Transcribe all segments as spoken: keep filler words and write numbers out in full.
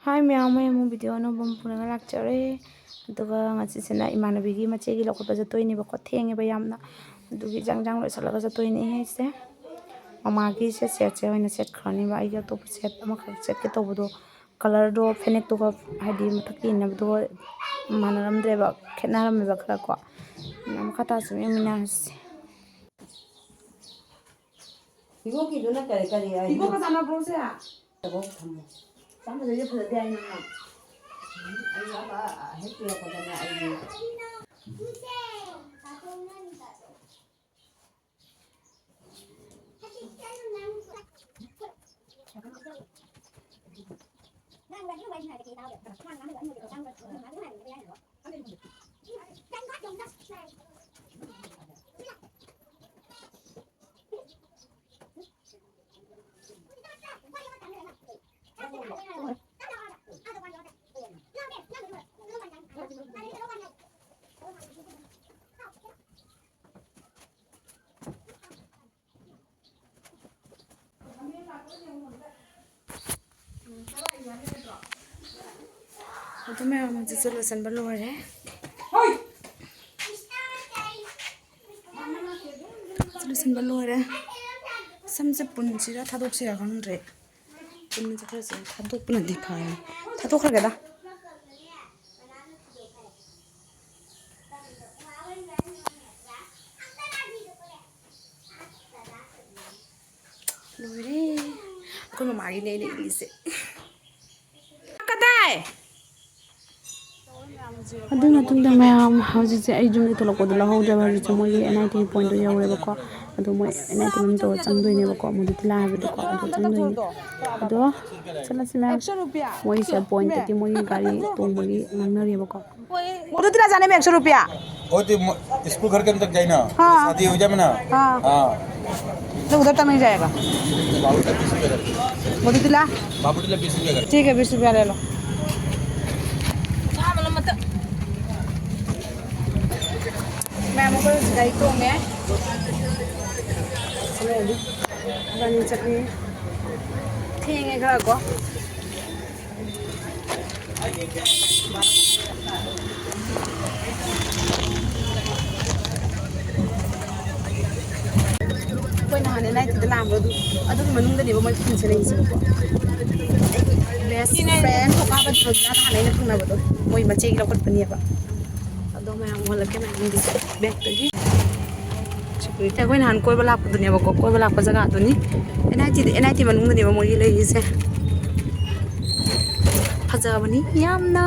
ꯍꯥꯏ ꯃꯌꯥꯝ, ꯑꯩ ꯑꯃꯨꯛ ꯚꯤꯗꯤꯑꯣ ꯑꯅꯧꯕ ꯑꯃ ꯄꯨꯔꯒ ꯂꯥꯛꯆꯔꯦ꯫ ꯑꯗꯨꯒ ꯉꯁꯤꯁꯤꯅ ꯏꯃꯥꯟꯅꯕꯤꯒꯤ ꯃꯆꯦꯒꯤ ꯂꯧꯈꯠꯄ ꯆꯠꯇꯣꯏꯅꯦꯕꯀꯣ, ꯊꯦꯡꯉꯦꯕ ꯌꯥꯝꯅ꯫ ꯑꯗꯨꯒꯤ ꯖꯥꯡ ꯖꯥꯡ ꯂꯣꯏꯁꯤꯜꯂꯒ ꯆꯠꯇꯣꯏꯅꯦ ꯑꯩꯁꯦ꯫ ꯃꯃꯥꯒꯤ ꯁꯦꯠ ꯁꯦꯠꯁꯦ ꯑꯣꯏꯅ ꯁꯦꯠꯈ꯭ꯔꯅꯦꯕ꯫ ꯑꯩꯒꯤ ꯑꯇꯣꯞꯄ ꯁꯦꯠ ꯑꯃꯈꯛ ꯁꯦꯠꯀꯦ ꯇꯧꯕꯗꯣ, ꯀꯂꯔꯗꯣ ꯐꯅꯦꯛꯇꯨꯒ ꯍꯥꯏꯗꯤ ꯃꯊꯛꯀꯤ ꯏꯟꯅꯕꯗꯨꯒ ꯃꯥꯟꯅꯔꯝꯗ꯭ꯔꯦꯕ, ꯈꯦꯠꯅꯔꯝꯃꯦꯕ ꯈꯔ ꯀꯣ꯫ ꯑꯗꯨꯅ ꯃꯈꯥ ꯇꯥꯅꯁꯨ ꯌꯦꯡꯃꯤꯟꯅꯔꯁꯤ꯫ ꯏꯕꯣꯛꯀꯤꯗꯨꯅ ꯀꯔꯤ, ꯀꯔꯤ ꯍꯥꯏꯅꯣ? ꯏꯕꯣꯛꯀ ꯆꯥꯟꯅꯕ꯭ꯔꯣ ꯁꯦ? ꯏꯕꯣꯛ ꯊꯝꯃꯣ꯫ ꯆꯥꯝꯃꯗꯩꯗꯤ ꯐꯖꯗꯦ ꯍꯥꯏ ꯅꯪꯅ꯫ ꯎꯝ, ꯑꯩ ꯑꯃ ꯍꯦꯛ ꯄꯤꯔꯛꯄꯗꯅꯦ ꯑꯩꯗꯤ꯫ ꯑꯗꯨ ꯃꯌꯥꯝ ꯍꯧꯖꯤꯛꯁꯨ ꯂꯣꯏꯁꯤꯟꯕ ꯂꯣꯏꯔꯦ꯫ ꯂꯣꯏꯁꯤꯟꯕ ꯂꯣꯏꯔꯦ꯫ ꯁꯝꯁꯦ ꯄꯨꯟꯁꯤꯔꯥ ꯊꯥꯗꯣꯛꯁꯤꯔꯥ ꯈꯪꯗ꯭ꯔꯦ꯫ ꯄꯨꯟꯕꯁꯦ ꯈꯔꯁꯦ ꯊꯥꯗꯣꯛꯄꯅꯗꯤ ꯐꯔꯦ꯫ ꯊꯥꯗꯣꯛꯈ꯭ꯔꯒꯦꯗ꯫ ꯂꯣꯏꯔꯦ꯫ ꯑꯩꯈꯣꯏ ꯃꯃꯥꯒꯤꯅꯦ ꯑꯩꯅ ꯏꯜꯂꯤꯁꯦ꯫ ꯀꯗꯥꯏ? ꯑꯗꯨꯒꯤ ꯃꯇꯨꯡꯗ ꯃꯌꯥꯝ ꯍꯧꯖꯤꯛꯁꯦ ꯑꯩ ꯌꯨꯝꯗ ꯊꯣꯛꯂꯛꯄꯗꯣ ꯂꯧꯍꯧꯗ꯭ꯔꯦꯕ꯫ ꯍꯧꯖꯤꯛꯁꯦ ꯃꯣꯏꯒꯤ ꯑꯦꯟ ꯑꯥꯏ ꯇꯤ ꯄꯣꯏꯟꯠꯇꯣ ꯌꯧꯔꯦꯕꯀꯣ꯫ ꯑꯗꯣ ꯃꯣꯏ ꯑꯦꯟ ꯑꯥꯏ ꯇꯤ ꯔꯨꯝ ꯇꯧꯔ ꯆꯪꯗꯣꯏꯅꯦꯕꯀꯣ, ꯃꯣꯏꯗꯤ ꯇꯤꯜꯂꯥ ꯍꯥꯏꯕꯗꯣꯀꯣ꯫ ꯑꯗꯣ ꯆꯪꯗꯣꯏꯅꯦ꯫ ꯑꯗꯣ ꯆꯠꯂꯁꯤ ꯃꯌꯥꯝ꯫ ꯃꯣꯏꯁꯦ ꯄꯣꯏꯟꯠꯇꯒꯤ ꯃꯣꯏꯒꯤ ꯒꯥꯔꯤ ꯇꯣꯡꯕꯒꯤ ꯉꯥꯡꯅꯔꯦꯕꯀꯣ꯫ वो तो तेरा जाने में एक सौ रुपया। वो तो म-, स्कूल घर के अंदर जाए ना, हाँ। शादी हो जाए ना। हाँ। हाँ। तो उधर तक नहीं जाएगा। बाबू का बीस रुपया कर। वो तो तिला। बाबू तिला बीस रुपया कर। ठीक है, बीस रुपया ले लो। मैं हमको गाड़ी तो में बनी चटनी ठीक है घर को। ꯑꯩꯈꯣꯏ ꯅꯍꯥꯟ ꯑꯦꯟ ꯑꯥꯏ ꯇꯤꯗ ꯂꯥꯛꯑꯝꯕꯗꯣ, ꯑꯗꯨꯒꯤ ꯃꯅꯨꯡꯗꯅꯦꯕ ꯃꯣꯏ ꯈꯨꯟꯁꯦ ꯂꯩꯔꯤꯁꯦ꯫ ꯑꯩꯒꯤ best friend ꯊꯣꯀꯥꯕ ꯖꯣꯟꯁꯅꯥꯒ ꯍꯥꯟꯅ ꯑꯩꯅ ꯈꯪꯅꯕꯗꯣ, ꯃꯣꯏ ꯃꯆꯦꯒꯤ ꯂꯧꯈꯠꯄꯅꯦꯕ꯫ ꯑꯗꯣ ꯃꯌꯥꯝ ꯎꯍꯜꯂꯛꯀꯦ ꯃꯌꯥꯝꯒꯤꯁꯦ backꯇꯒꯤ꯫ Security ꯑꯩꯈꯣꯏ ꯅꯍꯥꯟ ꯀꯣꯏꯕ ꯂꯥꯛꯄꯗꯨꯅꯦꯕꯀꯣ, ꯀꯣꯏꯕ ꯂꯥꯛꯄ ꯖꯒꯥꯗꯨꯅꯤ꯫ ꯑꯦꯟ ꯑꯥꯏ ꯇꯤꯗ, ꯑꯦꯟ ꯑꯥꯏ ꯇꯤ ꯃꯅꯨꯡꯗꯅꯦꯕ ꯃꯣꯏꯒꯤ ꯂꯩꯔꯤꯁꯦ꯫ ꯐꯖꯕꯅꯤ ꯌꯥꯝꯅ꯫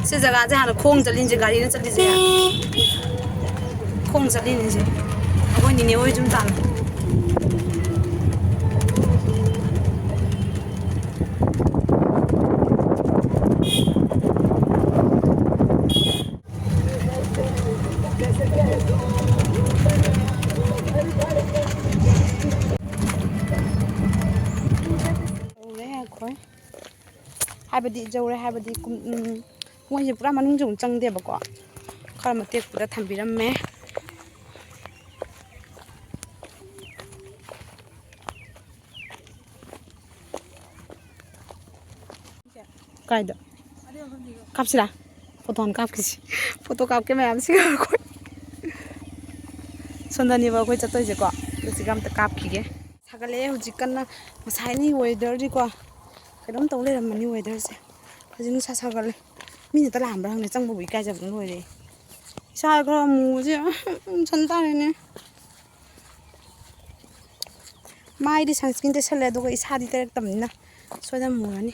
ꯁꯤ ꯖꯒꯥꯁꯦ ꯍꯥꯟꯅ ꯈꯣꯡ ꯆꯠꯂꯤꯅꯦ, ꯒꯥꯔꯤꯅ ꯆꯠꯂꯤꯁꯦ꯫ ꯈꯣꯡ ꯆꯠꯂꯤꯅꯦ ꯁꯦ꯫ ꯑꯩꯈꯣꯏ ꯅꯤꯅꯦ ꯍꯣꯏ ꯌꯨꯝ ꯇꯥꯟꯅ꯫ ꯌꯧꯔꯦ ꯑꯩꯈꯣꯏ꯫ ꯍꯥꯏꯕꯗꯤ ꯌꯧꯔꯦ ꯍꯥꯏꯕꯗꯤ ꯀꯨꯝ-, ꯎꯝ, ꯃꯣꯏꯁꯦ ꯄꯨꯔꯥ ꯃꯅꯨꯡ ꯆꯪ ꯆꯪꯗꯦꯕꯀꯣ꯫ ꯈꯔ ꯃꯇꯦꯛꯇꯨꯗ ꯊꯝꯕꯤꯔꯝꯃꯦ꯫ ꯀꯥꯏꯗ? ꯀꯥꯞꯁꯤꯔꯥ? ꯐꯣꯇꯣ ꯍꯥꯟꯅ ꯀꯥꯞꯈꯤꯁꯤ꯫ ꯐꯣꯇꯣ ꯀꯥꯞꯀꯦ ꯃꯌꯥꯝꯁꯤꯒ ꯑꯩꯈꯣꯏ꯫ ꯁꯣꯝꯗꯅꯦꯕ ꯑꯩꯈꯣꯏ ꯆꯠꯇꯣꯏꯁꯦꯀꯣ꯫ ꯑꯗꯨ ꯁꯤꯒ ꯑꯝꯇ ꯀꯥꯞꯈꯤꯒꯦ꯫ ꯁꯥꯒꯠꯂꯛꯑꯦ ꯍꯧꯖꯤꯛ ꯀꯟꯅ꯫ ꯉꯁꯥꯏꯅꯤ weatherꯗꯤꯀꯣ ꯀꯩꯅꯣꯝ ꯇꯧ ꯂꯩꯔꯝꯕꯅꯤ weatherꯁꯦ꯫ ꯍꯧꯖꯤꯛ ꯅꯨꯡꯁꯥ ꯁꯥꯒꯠꯂꯦ꯫ ꯃꯤꯅ ꯍꯦꯛꯇ ꯂꯥꯛꯑꯝꯕ꯭ꯔꯥ ꯈꯪꯗꯦ, ꯆꯪꯕꯕꯨ ꯏꯀꯥꯏꯖꯕꯅ ꯂꯣꯏꯔꯦ꯫ ꯏꯁꯥ ꯈꯔ ꯃꯨꯕꯁꯦ ꯁꯟ ꯇꯥꯔꯦꯅꯦ꯫ ꯃꯥꯏꯗꯤ sunscreen ꯇꯩꯁꯜꯂꯦ, ꯑꯗꯨꯒ ꯏꯁꯥꯗꯤ ꯇꯩꯔꯛꯇꯕꯅꯤꯅ ꯁꯣꯏꯗꯅ ꯃꯨꯔꯅꯤ꯫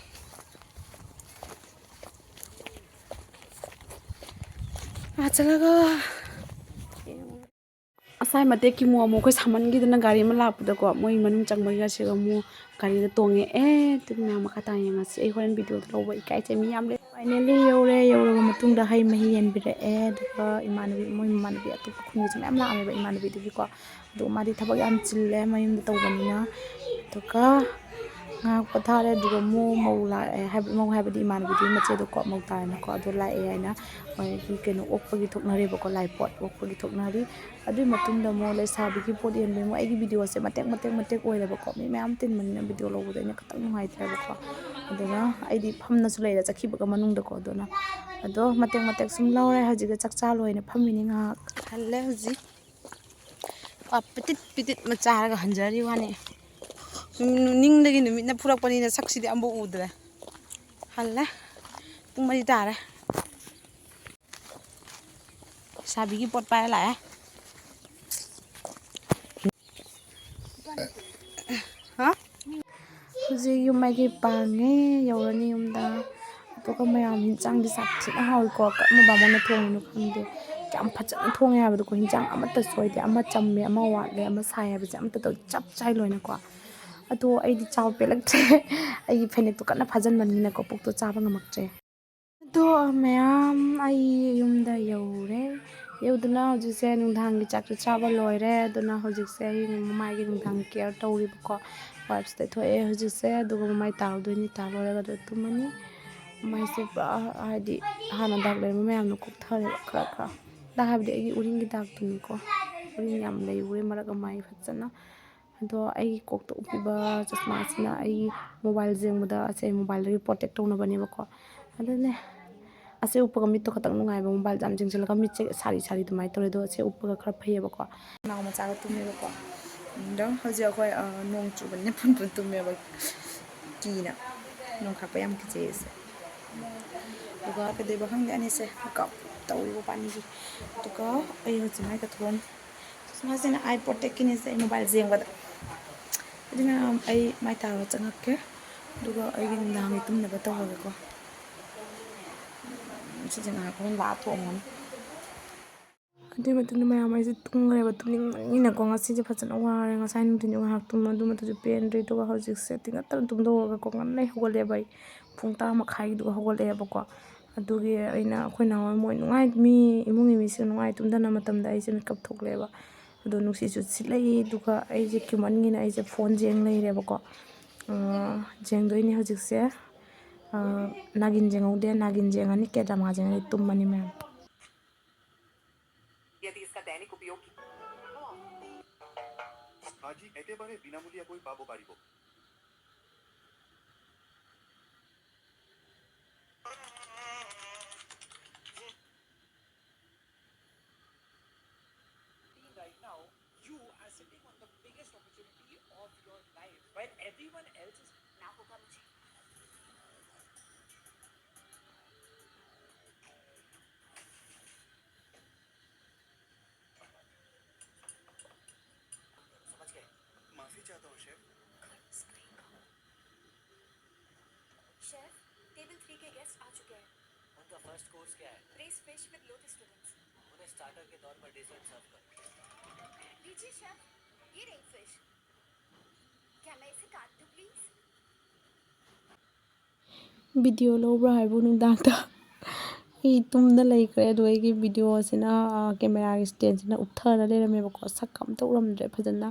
ꯑꯥ ꯆꯠꯂꯒ ꯉꯁꯥꯏ ꯃꯇꯦꯛꯀꯤ ꯃꯣꯃꯣ ꯑꯩꯈꯣꯏ ꯁꯥꯃꯟꯈꯤꯗꯅ ꯒꯥꯔꯤ ꯑꯃ ꯂꯥꯛꯄꯗꯀꯣ, ꯃꯣꯏ ꯃꯅꯨꯡ ꯆꯪꯕꯒꯤ ꯉꯁꯤꯒ ꯑꯃꯨꯛ ꯒꯥꯔꯤꯗ ꯇꯣꯡꯉꯦ꯫ ꯑꯦ, ꯑꯗꯨꯗꯤ ꯃꯌꯥꯝ ꯃꯈꯥ ꯇꯥꯅ ꯌꯦꯡꯉꯁꯤ꯫ ꯑꯩ ꯍꯣꯔꯦꯟ video ꯗ ꯂꯧꯕ ꯏꯀꯥꯏꯖꯩ, ꯃꯤ ꯌꯥꯝ ꯂꯩ꯫ Finally ꯌꯧꯔꯦ꯫ ꯌꯧꯔꯕ ꯃꯇꯨꯡꯗ ꯍꯩ ꯃꯍꯤ ꯌꯦꯟꯕꯤꯔꯛꯑꯦ, ꯑꯗꯨꯒ ꯏꯃꯥꯟꯅꯕꯤ, ꯃꯣꯏ ꯃꯃꯥꯟꯅꯕꯤ ꯑꯇꯣꯞꯄ ꯈꯨꯟꯒꯤꯁꯨ ꯃꯌꯥꯝ ꯂꯥꯛꯑꯝꯃꯦꯕ ꯏꯃꯥꯟꯅꯕꯤꯗꯨꯒꯤꯀꯣ꯫ ꯑꯗꯣ ꯃꯥꯗꯤ ꯊꯕꯛ ꯌꯥꯝ ꯆꯤꯜꯂꯦ ꯃꯌꯨꯝꯗ ꯇꯧꯕꯅꯤꯅ꯫ ꯑꯗꯨꯒ ꯉꯥꯏꯍꯥꯛ ꯄꯣꯊꯥꯔꯦ, ꯑꯗꯨꯒ ꯃꯣ ꯃꯧ ꯂꯥꯛꯑꯦ ꯍꯥꯏꯕ, ꯃꯧ ꯍꯥꯏꯕꯗꯤ ꯏꯃꯥꯟꯅꯕꯤꯗꯨꯒꯤ ꯃꯆꯦꯗꯣꯀꯣ, ꯃꯧ ꯇꯥꯔꯦꯅꯀꯣ, ꯑꯗꯣ ꯂꯥꯛꯑꯦ ꯍꯥꯏꯅ ꯃꯣꯏꯒꯤ ꯀꯩꯅꯣ ꯑꯣꯛꯄꯒꯤ ꯊꯣꯛꯅꯔꯦꯕꯀꯣ, ꯂꯥꯏ ꯄꯣꯠ ꯑꯣꯛꯄꯒꯤ ꯊꯣꯛꯅꯔꯤ꯫ ꯑꯗꯨꯏ ꯃꯇꯨꯡꯗ ꯑꯃꯨꯛ ꯂꯩꯁꯥꯕꯤꯒꯤ ꯄꯣꯠ ꯌꯦꯟꯕꯩ ꯑꯃꯨꯛ ꯑꯩꯒꯤ ꯚꯤꯗꯤꯑꯣꯁꯦ ꯃꯇꯦꯛ ꯃꯇꯦꯛ ꯃꯇꯦꯛ ꯑꯣꯏꯔꯦꯕꯀꯣ, ꯃꯤ ꯃꯌꯥꯝ ꯇꯤꯟꯕꯅꯤꯅ ꯚꯤꯗꯤꯑꯣ ꯂꯧꯕꯗꯣ ꯑꯩꯅ ꯈꯤꯇꯪ ꯅꯨꯡꯉꯥꯏꯇ꯭ꯔꯦꯕꯀꯣ꯫ ꯑꯗꯨꯅ ꯑꯩꯗꯤ ꯐꯝꯅꯁꯨ ꯂꯩꯔꯦ ꯆꯠꯈꯤꯕꯒ ꯃꯅꯨꯡꯗꯀꯣ꯫ ꯑꯗꯨꯅ ꯑꯗꯣ ꯃꯇꯦꯛ ꯃꯇꯦꯛ ꯁꯨꯝ ꯂꯧꯔꯦ꯫ ꯍꯧꯖꯤꯛꯇꯤ ꯆꯥꯛ ꯆꯥ ꯂꯣꯏꯅ ꯐꯝꯃꯤꯅꯤ ꯉꯥꯏꯍꯥꯛ꯫ ꯍꯜꯂꯦ ꯍꯧꯖꯤꯛ꯫ ꯄꯤꯇꯤꯠ ꯄꯤꯇꯤꯠ ꯃꯆꯥ ꯍꯥꯏꯔꯒ ꯍꯟꯖꯔꯤ ꯋꯥꯅꯤ꯫ ꯅꯤꯡꯗꯒꯤ ꯅꯨꯃꯤꯠꯅ ꯐꯨꯔꯛꯄꯅꯤꯅ ꯁꯛꯁꯤꯗꯤ ꯑꯃꯕꯨ ꯎꯗ꯭ꯔꯦ꯫ ꯍꯜꯂꯦ꯫ ꯄꯨꯡ ꯃꯔꯤ ꯇꯥꯔꯦ꯫ ꯂꯩꯁꯥꯕꯤꯒꯤ ꯄꯣꯠ ꯄꯥꯏꯔ ꯂꯥꯛꯑꯦ꯫ ꯍꯥ? ꯍꯧꯖꯤꯛ ꯌꯨꯝ ꯃꯥꯏꯀꯩ ꯄꯥꯡꯉꯦ, ꯌꯧꯔꯅꯤ ꯌꯨꯝꯗ꯫ ꯑꯗꯨꯒ ꯃꯌꯥꯝ ꯍꯤꯟꯖꯥꯡꯗꯤ ꯁꯥꯊꯤꯅ ꯍꯥꯎꯏꯀꯣ꯫ ꯀꯔꯝꯕ ꯕꯥꯃꯣꯟꯅ ꯊꯣꯡꯉꯤꯅꯣ ꯈꯪꯗꯦ꯫ ꯌꯥꯝ ꯐꯖꯅ ꯊꯣꯡꯉꯦ ꯍꯥꯏꯕꯗꯣꯀꯣ꯫ ꯍꯤꯟꯖꯥꯡ ꯑꯃꯠꯇ ꯁꯣꯏꯗꯦ, ꯑꯃ ꯆꯝꯃꯦ, ꯑꯃ ꯋꯥꯠꯂꯦ, ꯑꯃ ꯁꯥꯏ ꯍꯥꯏꯕꯁꯦ ꯑꯃꯠꯇ ꯇꯧꯗꯦ꯫ ꯆꯞ ꯆꯥꯏ ꯂꯣꯏꯅꯀꯣ꯫ ꯑꯗꯣ ꯑꯩꯗꯤ ꯆꯥꯕ ꯄꯦꯜꯂꯛꯇ꯭ꯔꯦ꯫ ꯑꯩꯒꯤ ꯐꯅꯦꯛꯇꯣ ꯀꯟꯅ ꯐꯥꯖꯤꯟꯕꯅꯤꯅꯀꯣ, ꯄꯨꯛꯇꯣ ꯆꯥꯕ ꯉꯝꯃꯛꯇ꯭ꯔꯦ꯫ ꯑꯗꯣ ꯃꯌꯥꯝ, ꯑꯩ ꯌꯨꯝꯗ ꯌꯧꯔꯦ꯫ ꯌꯧꯗꯨꯅ ꯍꯧꯖꯤꯛꯁꯦ ꯅꯨꯡꯗꯥꯡꯒꯤ ꯆꯥꯛꯁꯨ ꯆꯥꯕ ꯂꯣꯏꯔꯦ꯫ ꯑꯗꯨꯅ ꯍꯧꯖꯤꯛꯁꯦ ꯑꯩ ꯃꯃꯥꯏꯒꯤ ꯅꯨꯡꯗꯥꯡ ꯀꯤꯌꯔ ꯇꯧꯔꯤꯕꯀꯣ꯫ ꯋꯥꯏꯞꯁ ꯇꯩꯊꯣꯛꯑꯦ꯫ ꯍꯧꯖꯤꯛꯁꯦ ꯑꯗꯨꯒ ꯃꯃꯥꯏ ꯇꯥꯔꯨꯗꯣꯏꯅꯤ꯫ ꯇꯥ ꯂꯣꯏꯔꯒ ꯑꯗꯨ ꯇꯨꯝꯃꯅꯤ꯫ ꯃꯃꯥꯏꯁꯦ ꯄꯨꯔꯥ, ꯍꯥꯏꯗꯤ, ꯍꯥꯟꯅ ꯗꯥꯛ ꯂꯩꯔꯝꯕ ꯃꯌꯥꯝꯗꯣ ꯀꯣꯛꯊꯔꯦꯕ ꯈꯔ ꯈꯔ꯫ ꯗꯥꯛ ꯍꯥꯏꯕꯗꯤ ꯑꯩꯒꯤ ꯎꯔꯤꯡꯒꯤ ꯗꯥꯛꯇꯨꯅꯤꯀꯣ꯫ ꯎꯔꯤꯡ ꯌꯥꯝ ꯂꯩꯕ ꯃꯔꯛ ꯑꯃ ꯑꯩ ꯐꯖꯅ꯫ ꯑꯗꯣ ꯑꯩꯒꯤ ꯀꯣꯛꯇ ꯎꯞꯄꯤꯕ ꯆꯁꯃꯥꯁꯤꯅ ꯑꯩ ꯃꯣꯕꯥꯏꯜ ꯌꯦꯡꯕꯗ, ꯑꯁꯦ, ꯃꯣꯕꯥꯏꯜꯗꯒꯤ ꯄ꯭ꯔꯣꯇꯦꯛ ꯇꯧꯅꯕꯅꯦꯕꯀꯣ꯫ ꯑꯗꯨꯅꯦ, ꯑꯁꯦ ꯎꯞꯄꯒ ꯃꯤꯠꯇꯣ ꯈꯇꯪ ꯅꯨꯡꯉꯥꯏꯕ, ꯃꯣꯕꯥꯏꯜꯗ ꯌꯥꯝ ꯌꯦꯡꯁꯤꯜꯂꯒ ꯃꯤꯠꯁꯦ ꯁꯥꯔꯤ ꯁꯥꯔꯤ ꯑꯗꯨꯃꯥꯏꯅ ꯇꯧꯔꯦ꯫ ꯑꯗꯣ ꯑꯁꯦ ꯎꯞꯄꯒ ꯈꯔ ꯐꯩꯌꯦꯕꯀꯣ꯫ ꯅꯥꯎ ꯃꯆꯥꯒ ꯇꯨꯝꯃꯦꯕꯀꯣ꯫ ꯑꯗꯣ ꯍꯧꯖꯤꯛ ꯑꯩꯈꯣꯏ, ꯑ, ꯅꯣꯡ ꯆꯨꯕꯅꯤꯅ ꯐꯨꯟ ꯐꯨꯟ ꯇꯨꯝꯃꯦꯕ꯫ ꯀꯤꯅ꯫ ꯅꯣꯡ ꯈꯥꯛꯄ ꯌꯥꯝ ꯀꯤꯖꯩ ꯑꯩꯁꯦ꯫ ꯑꯗꯨꯒ ꯀꯩꯗꯧꯕ ꯈꯪꯗꯦ ꯑꯅꯤꯁꯦ ꯃꯦꯀꯞ ꯇꯧꯔꯤꯕ ꯄꯥꯅꯤꯒꯤ꯫ ꯑꯗꯨꯒ ꯑꯩ ꯍꯧꯖꯤꯛ ꯃꯥꯏ ꯇꯥꯊꯣꯛꯑꯅꯤ꯫ ꯆꯁꯃꯥꯁꯤꯅ ꯑꯥꯏ ꯄ꯭ꯔꯣꯇꯦꯛꯀꯤꯅꯤꯁꯦ ꯑꯩ ꯃꯣꯕꯥꯏꯜ ꯌꯦꯡꯕꯗ꯫ ꯑꯗꯨꯅ ꯑꯩ ꯃꯥꯏ ꯇꯥꯕ ꯆꯪꯉꯛꯀꯦ꯫ ꯑꯗꯨꯒ ꯑꯩꯒꯤ ꯅꯨꯡꯗꯥꯡꯒꯤ ꯇꯨꯝꯅꯕ ꯇꯧꯔꯒꯦꯀꯣ꯫ ꯁꯤꯁꯦ ꯉꯥꯏꯍꯥꯛ ꯍꯣꯔꯦꯟ ꯂꯥꯛꯑ ꯊꯣꯡꯉꯅꯤ꯫ ꯑꯗꯨꯒꯤ ꯃꯇꯨꯡꯗ ꯃꯌꯥꯝ ꯑꯩꯁꯦ ꯇꯨꯝꯈ꯭ꯔꯦꯕ꯫ ꯇꯨꯝꯅꯤꯡꯃꯟꯒꯤꯅꯀꯣ ꯉꯁꯤꯁꯦ ꯐꯖꯅ ꯋꯥꯔꯦ꯫ ꯉꯁꯥꯏ ꯅꯨꯡꯊꯤꯟꯁꯨ ꯉꯥꯏꯍꯥꯛ ꯇꯨꯝꯃ ꯑꯗꯨ ꯃꯇꯨꯡꯁꯨ ꯄꯦꯟꯗ꯭ꯔꯦ꯫ ꯑꯗꯨꯒ ꯍꯧꯖꯤꯛꯁꯦ ꯇꯤꯡꯈꯠꯇꯅ ꯇꯨꯝꯊꯣꯛꯑꯒꯀꯣ ꯉꯟꯅ ꯍꯧꯒꯠꯂꯦꯕ ꯑꯩ꯫ ꯄꯨꯡ ꯇꯔꯥ ꯃꯈꯥꯏꯒꯤꯗꯨꯒ ꯍꯧꯒꯠꯂꯛꯑꯦꯕꯀꯣ꯫ ꯑꯗꯨꯒꯤ ꯑꯩꯅ ꯑꯩꯈꯣꯏ ꯅꯍꯥꯟꯋꯥꯏ ꯃꯣꯏ ꯅꯨꯡꯉꯥꯏ, ꯃꯤ ꯏꯃꯨꯡꯒꯤ ꯃꯤꯁꯤꯡ ꯅꯨꯡꯉꯥꯏ ꯇꯨꯝꯊꯅ ꯃꯇꯝꯗ ꯑꯩꯁꯦ ꯃꯤꯀꯞ ꯊꯣꯛꯂꯛꯑꯦꯕ꯫ ꯑꯗꯣ ꯅꯨꯡꯁꯤꯠꯁꯨ ꯁꯤꯠꯂꯛꯏ꯫ ꯑꯗꯨꯒ ꯑꯩꯁꯦ ꯀꯤꯃꯟꯒꯤꯅ ꯑꯩꯁꯦ ꯐꯣꯟꯁꯦ ꯌꯦꯡ ꯂꯩꯔꯦꯕꯀꯣ꯫ ꯑ, ꯌꯦꯡꯗꯣꯏꯅꯦ ꯍꯧꯖꯤꯛꯁꯦ꯫ ꯑ, ꯅꯥꯒꯤꯟ ꯌꯦꯡꯍꯧꯗꯦ, ꯅꯥꯒꯤꯟ ꯌꯦꯡꯉꯅꯤ, ꯀꯦ ꯗ꯭ꯔꯃꯥ ꯌꯦꯡꯉꯅꯤ, ꯇꯨꯝꯃꯅꯤ ꯃꯌꯥꯝ꯫ यदि इसका दैनिक उपयोग की। আজি একেবাৰে বিনামূলীয়াকৈ পাব পাৰিব। Right now, you are sitting on the biggest opportunity of your life, while everyone else is. ना होगा मुझे। समझ गए? माफी चाहता हूँ, शेफ। शेफ, टेबल थ्री के गेस्ट आ चुके हैं। उनका फर्स्ट कोर्स क्या है? Breast fish with lotus students. उन्हें स्टार्टर के तौर पर डेजर्ट सर्व करो। लीजिए शेफ, ये रही फिश। क्या मैं इसे काट दूं प्लीज? ꯚꯤꯗꯤꯑꯣ ꯂꯧꯕ꯭ꯔꯥ ꯍꯥꯏꯕꯨ ꯅꯨꯡꯗꯥꯡꯗ ꯑꯩ ꯇꯨꯝꯗ ꯂꯩꯈ꯭ꯔꯦ꯫ ꯑꯗꯨꯒ ꯑꯩꯒꯤ ꯚꯤꯗꯤꯑꯣꯁꯤꯅ, ꯑ, ꯀꯦꯃꯦꯔꯥꯒꯤ ꯁ꯭ꯇꯦꯟꯁꯤꯅ ꯎꯞꯊꯔ ꯂꯩꯔꯝꯃꯦꯕꯀꯣ꯫ ꯁꯛꯀ ꯑꯝꯇ ꯎꯔꯝꯗ꯭ꯔꯦ ꯐꯖꯅ꯫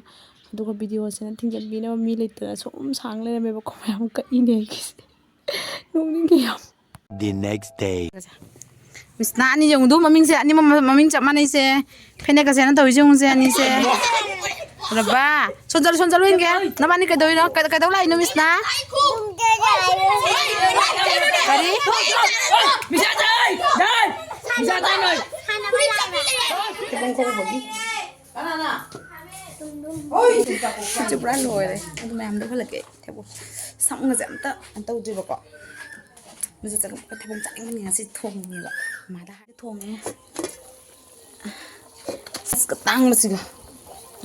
ꯑꯗꯨꯒ ꯚꯤꯗꯤꯑꯣꯁꯤꯅ ꯊꯤꯡꯖꯤꯟꯕꯤꯅꯕ ꯃꯤ ꯂꯩꯇꯅ ꯁꯨꯝ ꯁꯥꯡ ꯂꯩꯔꯝꯃꯦꯕꯀꯣ꯫ ꯃꯌꯥꯝ ꯀꯛꯏꯅꯦ ꯑꯩꯒꯤꯁꯦ꯫ ꯅꯣꯛꯅꯤꯡꯉꯦ ꯌꯥꯝ꯫ The next day. ꯃꯤꯁꯅꯥ ꯑꯅꯤ ꯌꯦꯡꯉꯨꯗꯨ, ꯃꯃꯤꯡꯁꯦ ꯑꯅꯤꯃꯛ ꯃ-, ꯃꯃꯤꯡ ꯆꯞ ꯃꯥꯟꯅꯩꯁꯦ꯫ ꯐꯅꯦꯛꯀꯁꯦꯅ ꯇꯧꯔꯤꯁꯦ ꯌꯦꯡꯉꯨꯁꯦ ꯑꯅꯤꯁꯦ꯫ ꯔꯕꯥ, ꯁꯣꯟꯖꯜꯂꯨ, ꯁꯣꯟꯖꯜꯂꯨ ꯌꯦꯡꯒꯦ꯫ ꯅꯕꯥꯅꯤ ꯀꯩꯗꯧꯔꯤꯅꯣ? ꯀꯩ-, ꯀꯩꯗꯧ ꯂꯥꯛꯏꯅꯣ ꯃꯤꯁꯅꯥ? ꯀꯔꯤ? ꯈꯨꯠꯁꯦ ꯄꯨꯔꯥ ꯂꯣꯏꯔꯦ꯫ ꯑꯗꯨ ꯃꯌꯥꯝꯗꯣ ꯎꯍꯜꯂꯛꯀꯦ꯫ ꯊꯩꯕꯣꯡ ꯁꯝꯒꯁꯦ ꯑꯝꯇ ꯀꯩꯅꯣ ꯇꯧꯗ꯭ꯔꯤꯕꯀꯣ꯫ ꯃꯁꯤ ꯆꯪꯉꯛꯄ ꯊꯩꯕꯣꯡ ꯆꯥꯅꯤꯡꯕꯅꯤ ꯉꯁꯤ ꯊꯣꯡꯉꯦꯕ꯫ ꯃꯥꯗ ꯍꯥꯏꯔ ꯊꯣꯡꯉꯦ꯫ ꯁꯤꯁꯀ ꯇꯥꯡꯕꯁꯤꯒ꯫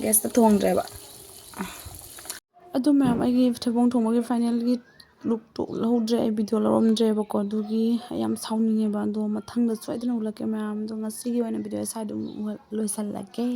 ꯒ꯭ꯌꯥꯁꯇ ꯊꯣꯡꯗ꯭ꯔꯦꯕ꯫ ꯑꯗꯨ ꯃꯌꯥꯝ ꯑꯩꯒꯤ ꯊꯩꯕꯣꯡ ꯊꯣꯡꯕꯒꯤ ꯐꯥꯏꯅꯦꯜꯒꯤ ꯂꯨꯛꯇꯨ ꯎꯠꯍꯧꯗ꯭ꯔꯦ꯫ ꯑꯩ ꯚꯤꯗꯤꯑꯣ ꯂꯧꯔꯝꯗ꯭ꯔꯦꯕꯀꯣ꯫ ꯑꯗꯨꯒꯤ ꯑꯩ ꯌꯥꯝ ꯁꯥꯎꯅꯤꯡꯉꯦꯕ꯫ ꯑꯗꯣ ꯃꯊꯪꯗ ꯁꯣꯏꯗꯅ ꯎꯠꯂꯛꯀꯦ ꯃꯌꯥꯝꯗꯣ꯫ ꯉꯁꯤꯒꯤ ꯑꯣꯏꯅ ꯚꯤꯗꯤꯑꯣ ꯁ꯭ꯋꯥꯏꯗ ꯑꯗꯨꯝ ꯂꯣꯏꯁꯜꯂꯒꯦ꯫